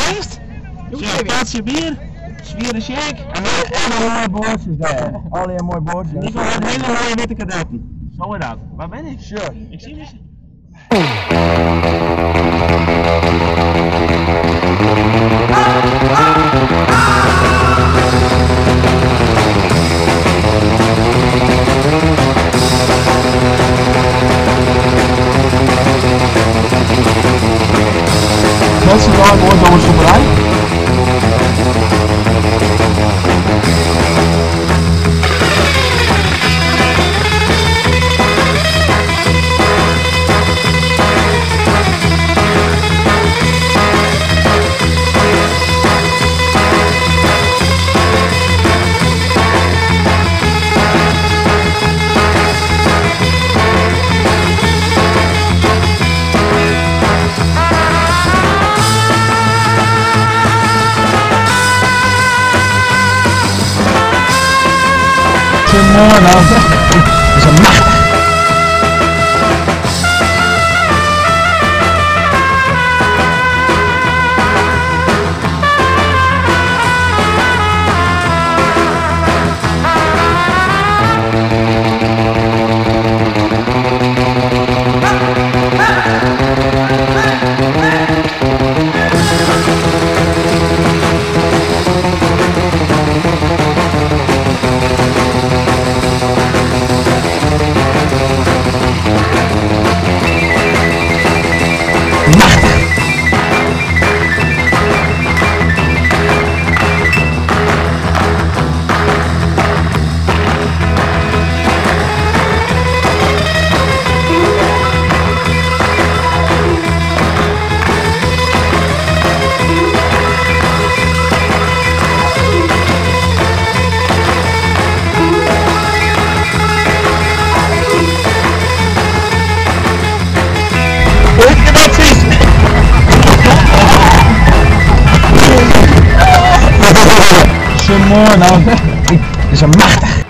feest. Sjoch, bier, swiere sjek. En mooie boordjes daar. Alle mooie boordjes. Nico heeft hele mooie witte kadetten. Zo is dat. Waar ben ik? Sure. Ik zie ze. Mensen daar mooi door een rij. Mooi nou. Dat is een machtig. Mooi nou. Het is een machtig.